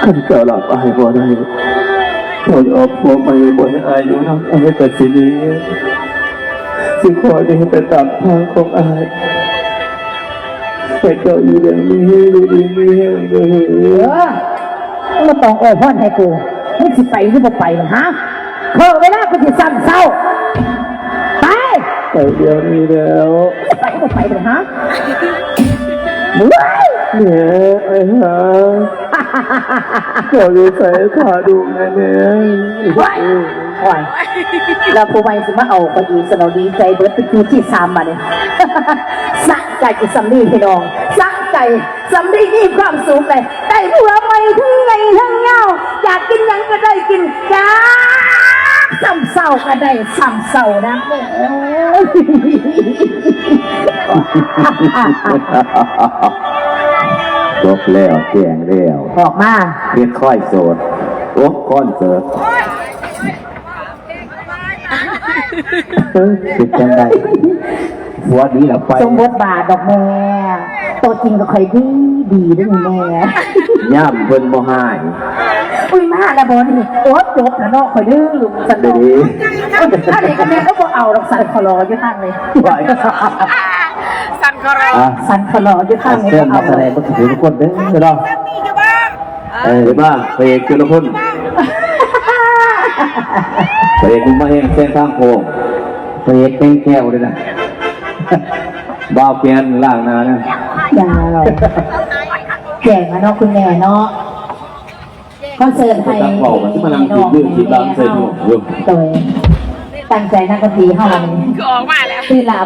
ຄັນເຈົ້າຮັບອ້າຍບໍ່ໄດ້ ເຈົ້າຍອມຜົວໃໝ່ບໍ່ໃຫ້ອ້າຍຢູ່ນຳ ອ້າຍກໍຊິໜີ ຊິຂໍໜີໄປຕາມທາງຂອງອ້າຍ ໃຫ້ເຈົ້າຢູ່ດີມີແຮງ ຢູ່ດີມີແຮງເດີ. ເອີ ມຶງບໍ່ຕ້ອງອວຍພອນໃຫ້ກູ ມຶງຊິໄປຫຼືບໍ່ໄປນະ ຮະ? ເຖິງເວລາກູຊິສັ່ງເຊົາ ໄປ ໄປດຽວນີ້ແລ້ວ ໄປບໍ່ໄປເລີຍ ຮະ? ໂອ້ຍ ແມ່ ອ້າຍຫາ ເຈົ້າຢູ່ໃສ ຖ້າດູກແນ່ ໂອ້ຍ ໂອ້ຍ ແລ້ວຜູ້ໃໝ່ຊິມາເອົາຂ້ອຍອີກຊັ້ນເນາະ ດີໃຈເບິດ ເປັນຜູ້ທີສາມບາດນີ້ ສະໃຈສ່ຳນີ້ພີ່ນ້ອງ ສະໃຈ ສ່ຳນີ້ມີຄວາມສຸກເລີຍ ໄດ້ຜົວໃໝ່ທັງໃຫຍ່ທັງຍາວ ຢາກກິນຫຍັງກໍໄດ້ກິນ ຢາກສ່ຳເຊົາກໍໄດ້ສ່ຳເຊົານະ ຈົບແລ້ວ ແຈ້ງແລ້ວ ອອກມາ ເຮັດຄອຍໂສດ ໂອ້ ຄອນເສີດ. ເອີ ເປັນຈັ່ງໃດ ຜົວໜີລະໄປ ສົມບົດບາດດອກແມ່ ໂຕຈິງກໍຂ້ອຍດີ ດີເດ້ນີ້ແມ່ ຍາມເພິ່ນບໍ່ຮ້າຍ ອຸ້ຍ ມາລະບໍ່ນີ້ ໂອ້ ຈົບລະເນາະ ຂ້ອຍລືມຊັ້ນດອກ ເດ້ ອັນນີ້ກໍແມ່ກໍບໍ່ເອົາດອກ ສັ່ນຂໍລໍຢູ່ທາງນີ້ ສັ່ນຂໍລໍ ອ່ະ ສັ່ນຂໍລໍຢູ່ທາງນີ້ ເຊີນນັກສະແດງເບິດທຸກຄົນເດີເນາະ. ເອີ ມາ ພະເອກຈຸລະພົນ ພະເອກໜຸ່ມມາແຮງແຊງທາງໂຄ້ງ ພະເອກແຕ່ງແກ້ວເດ້ນະ ບ່າວແກ່ນລ້າງໜ້ານະ ດາວ ແຈ້ງມາເນາະ ຄຸນແມ່ເນາະ ຂໍເຊີນໃຫ້ ເວົ້າມັນຊິມານັ່ງຖືກມືຖືກຫຼັງໃສ່ຫົວຢູ່ ໂດຍ ຕັ້ງໃຈນັກດນຕຣີເຮົານີ້ ຄືອອກມາແລ້ວ ຄືລາ